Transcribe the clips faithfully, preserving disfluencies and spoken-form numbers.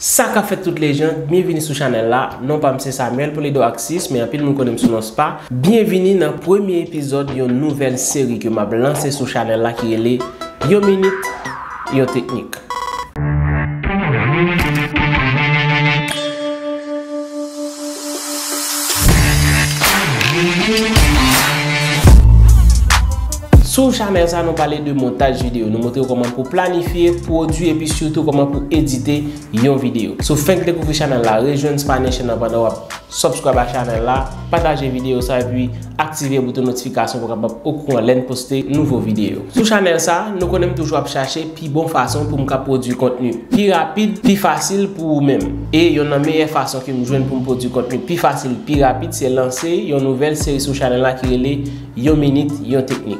Sa k ap fèt tout lejann, byenvini sou chanèl la. Non pa m se Samuel Polido Axis, men anpil moun konnen m sou non Spa. Byenvini nan premye epizòd yon nouvèl seri ke m ap lanse sou chanèl la ki rele Yon minit, yon teknik. Sou chanèl sa, nou pale de montaj videyo. Nou montre w kòman pou planifye, pwodui epi sitou kòman pou edite yon videyo. Si w fenk dekouvri chanèl la, rejwenn Spa Nation nan pandan w ap subscribe a chanèl la, pataje videyo sa epi aktive bouton notifikasyon pou w kapab okouran lè n poste nouvo videyo. Sou chanèl sa, nou konnen m toujou ap chache pi bon fason pou m ka pwodui kontni pi rapid, pi fasil pou ou menm. E yonn nan meyè fason ke m jwenn pou m pwodui kontni pi fasil, pi rapid, se lanse yon nouvèl seri sou chanèl la ki rele Yon minit, yon teknik.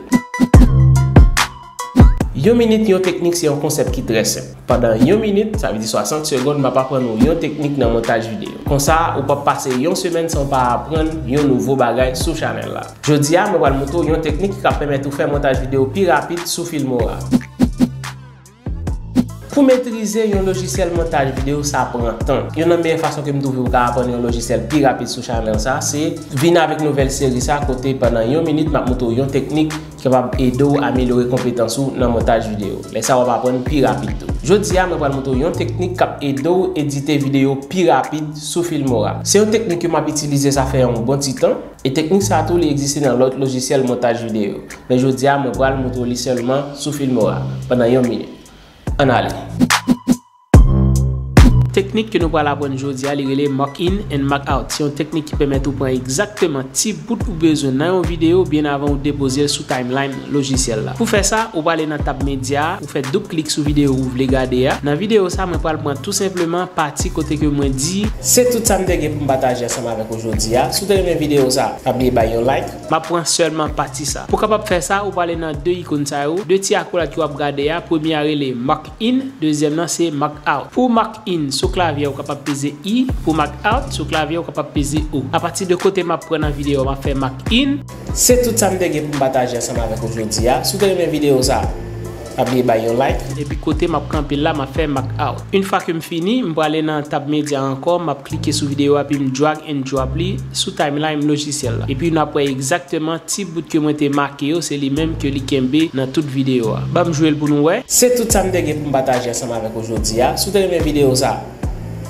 Yon minit, yon teknik se yon konsèp ki trè senp. Pandan yon minit, sa vle di swasant segonn, m ap aprann ou yon teknik nan montaj videyo. Konsa, ou p ap pase yon semèn san w pa aprann yon nouvo bagay sou chanèl la. Jodi a, mwen pral montre w yon teknik ki ka pèmèt ou fè montaj videyo pi rapid sou Filmora. Pou metrize yon lojisyèl montaj videyo, sa pran tan. Yonn nan meyè fason ke m twouve ou ka aprann yon lojisyèl pi rapid sou chanèl sa, se vin avèk nouvèl seri sa kote pandan yon minit m ap montre w yon teknik ki kapab ede w amelyore konpetans ou nan montaj videyo. Lè sa w ap aprann pi rapid tou. Jodi a, mwen pral montre w yon teknik k ap ede w edite videyo pi rapid sou Filmora. Se yon teknik ke m ap itilize sa fè yon bon ti tan, e teknik sa tou li egziste nan lòt lojisyèl montaj videyo. Men jodi a, mwen pral montre w li sèlman sou Filmora pandan yon minit. Ann ale. Teknik ke nou pral aprann jodi a, li rele mark in and mark out. Se yon teknik ki pèmèt ou pran egzakteman ti bout ou bezwen nan yon videyo byen avan ou depoze l sou timeline lojisyèl la. Pou fè sa, ou prale nan tab medya a, ou fè doub klik sou videyo ou vle gade a. Nan videyo sa, mwen pral pran tou senpleman pati kote ke mwen di. Se tout sa m te gen pou m pataje ansanm avèk ou jodi a. Si w te renmen videyo sa, pa bliye bay yon like. M ap pran sèlman pati sa. Pou kapab fè sa, ou prale nan de ikòn sa yo, de ti akolad ke w ap gade a. Premye a rele mark in, dezyèm nan se mark out. Pou mark in, sou klavye a ou kapab peze I, pou mark out, sou klavye a ou kapab peze O. Apati de kote m ap pran nan videyo a, m ap fè mark in. Se tout sa m te gen pou m pataje ansanm avèk ou jodi a. Si w te renmen videyo sa, pa bliye bay yon like. Epi kote m ap kanpe la, m ap fè mark out. Yon fwa ke m fini, m prale nan tab medya ankò, m ap klike sou videyo a, epi m drag and drop li sou timeline lojisyèl la. Epi nou ap wè egzakteman ti bout ke mwen te make yo, se li menm ke li kenbe nan tout videyo a. Ban m jwe l pou nou wè. Se tout sa m te gen pou m pataje ansanm avèk ou jodi a. Si w te renmen videyo sa,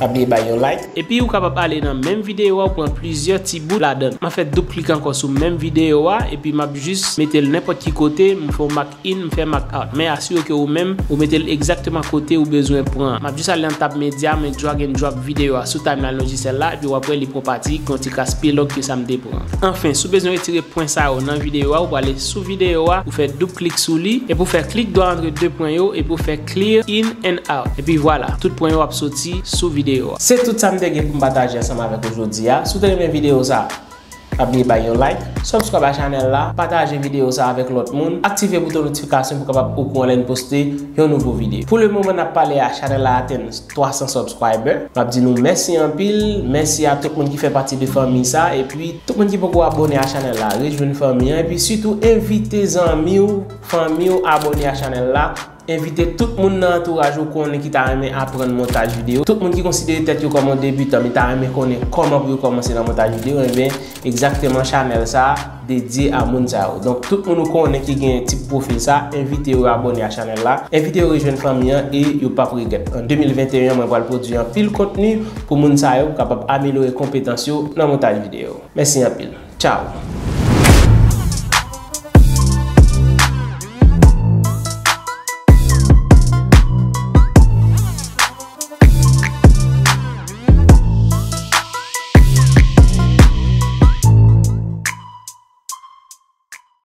pa bliye bay yon like. Epi ou kapab ale nan menm videyo a, ou pran plizyè ti bout ladan. M ap fè doub klik ankò sou menm videyo a, epi m ap jis mete l nenpòt ki kote, m fè yon mark in, m fè mark out. Men asire ke ou menm, ou mete l egzakteman kote ou bezwen pran. M ap jis ale nan tab medya, mwen drag and drop videyo a sou timeline lojisyèl la, epi w ap wè li pran pati, gen yon ti kras pi long ke sa m te pran. Anfen, si w bezwen retire pwen sa yo nan videyo a, ou prale sou videyo a, ou fè doub klik sou li, epi w fè klik dwa antre de pwen yo, epi w fè clear in and out. Epi vwala, tout pwen yo ap soti sou videyo a. Se tout sa m te gen pou m pataje ansanm avèk ou jodi a. Si w te renmen videyo sa, pa bliye bay yon like, subscribe a chanèl la, pataje videyo sa avèk lòt moun, aktive bouton notifikasyon pou w kapab okouran lè n poste yon nouvo videyo. Pou le moman n ap pale a, chanèl la atenn twa san subscriber. M ap di nou mèsi anpil, mèsi a tout moun ki fè pati de fanmi sa, epi tout moun ki poko abòne a chanèl la, rejwenn fanmi an, epi sitou envite zanmi w, fanmi w abòne a chanèl la. Envite tout moun nan antouraj ou konnen ki ta renmen aprann montaj videyo. Tout moun ki konsidere tèt yo kòm yon debitan, men ta renmen konnen kòman pou yo kòmanse nan montaj videyo, enben, egzakteman chanèl sa a dedye a moun sa yo. Donk, tout moun ou konnen ki gen tip pwofil sa, envite yo abòne a chanèl la, envite yo rejwenn fanmi an e yo p ap regrèt. An de mil venteyen an, mwen pral pwodui anpil kontni pou moun sa yo kapab amelyore konpetans yo nan montaj videyo. Mèsi anpil. Tchao.